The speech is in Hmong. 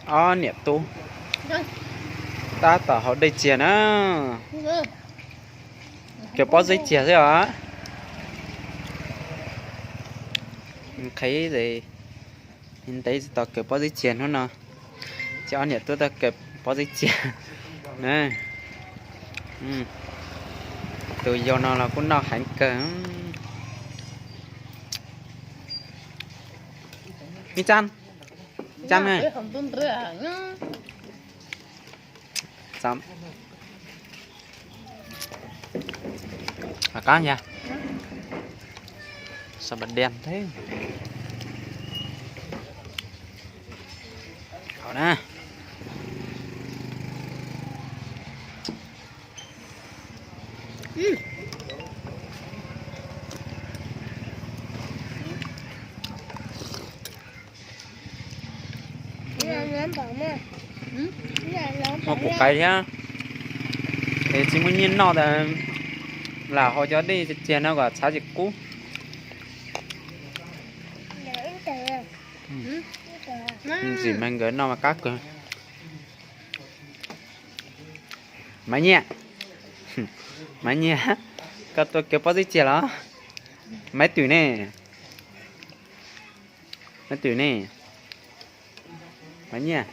Ob niam tub tab tom haus dej txiag na. Kawg pob zeb txiag xwb os. Qheb ntev tsis tau kawg pob zeb txiag hnub no, ces ob niam tub tuaj kawg pob zeb txiag na. Tus yau no los kuj noj heev kawg. Ib txab, ib txab na. Qab yog sab pas dias thiab. Hauv na. Muaj kuv qais thiab. Es tsis muaj nyiaj noj tas, lam haus cov dej txiag no kom txhav tsis kub. Ntxim mas nkawd noj mas qab kawg. Maiv Nyiaj, Maiv Nyiaj, koj tuaj kawg pob zeb txiag los? Maiv Twm ne? Maiv Twm ne? Maiv Nyiaj.